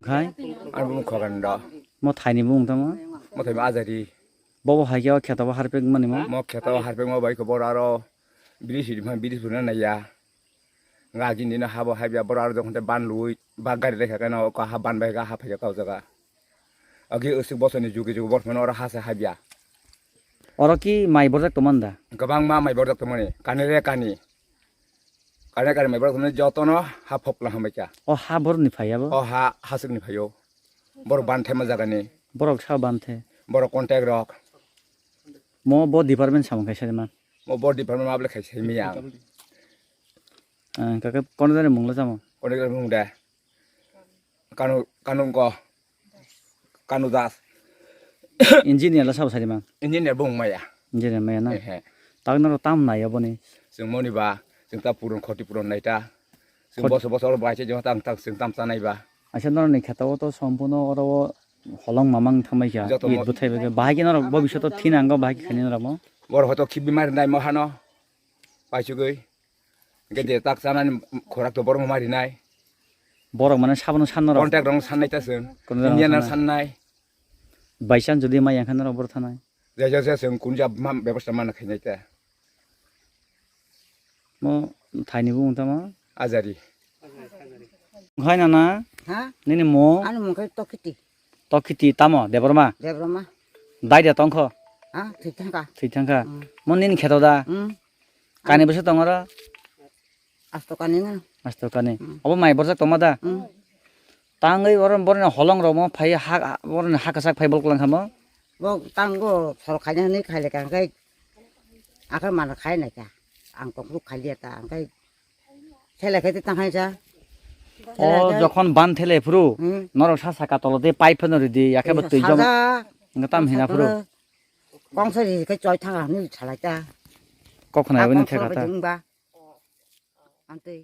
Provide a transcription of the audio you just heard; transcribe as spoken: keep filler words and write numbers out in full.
Khai? Ang bumung Khogendo. Mo thaini bumung tamo? Mo thaini Ajari. Bobo hai khe o kheto bo harpek mani mo? Mo kheto harpek mo bai khe boro aro biri siri ma biri suri na naiya. Nga gini no habo habya boro aro jokhon te ban lui ba gari rekha khe no ko ha ban bai kha ha phai kha o jaga. Agi usuk bosoni jugi jugi bormani oro ha se habya. Oro ki mai borjak tongmani da? Kwbangma mai borjak tongmani. Kani re kani. Kani kani mai borok tongmani jotono ha phokla hambai kha. O ha borni phai abo? O ha hasukni phaio. Borok ban thema jagani. Borok sa ban the. Borok contact rok. Mo bo department samung kaisa de man. Mo bo department ma ble khaisa mi yang. Ah, kaka kono jani mungla samo? Kono jani mung de. Kanu, kanu ko. Kanu Das. Engineer la sabo sari mang. Engineer bung maya. Engineer maya na. Ehe. Tak naro tam nai aboni. Sung moni ba, sung ta puron khoti puron nai ta. Sung Khoti- boso boso oro bai se joma tang tang sung tam chanai ba. Aisa noro ni kheta o to sompuno oro o holong mamang thamai kha. Joto It mo- buthai bai kha. Bahai khe noro bobishoto thinango bahai khe khani noro mo. Boro hoto khibi mari nai mo hano. Paisugui. Hingke je tak chanani khorak to borok no marinai. Borok mane sabono san norok. Contact rok sannai ta chwng. Contact rok Indian rok sannai. Sannai. By chance jodi mai yang khe norok boro thanai. Jai jai jai chwng kun ja ma bebosta mana khainai ta. Mo thaini bumung tamo? Ajari. Hai nana. Ha? Nini mo? Ani mung khe Tokiti. Tokiti tamo Debbarma? Debbarma. Dai da tongkho? Ha? Thwi thangkha. Thwi thangkha. Hmm. Mo nini kheto da? Hmm. Kani bwswk tongo ro? Asto kani na. Asto kani. Hmm. Obo mai borjak tongma da? Hmm. Tangwi oro boroni holong rok mo phai ha, boroni ha kwchak phai bol kwlang kha mo? Bo tango sor khaina hwnwi khai lekha hwnkhe akhe mano khai naikha. Ang tongphuru khai liya ta hwnkhe thele khe tang hai sa. O jokhon ban thele phuru Hmm. norok sa saka tolo de pipe phano ridi yakhe bo twi jom. Saja. Nga tam hina phuru. Kongsa ri khe choi thanga hwnwi salai ta. Kok khna bini theka ta. Antwi.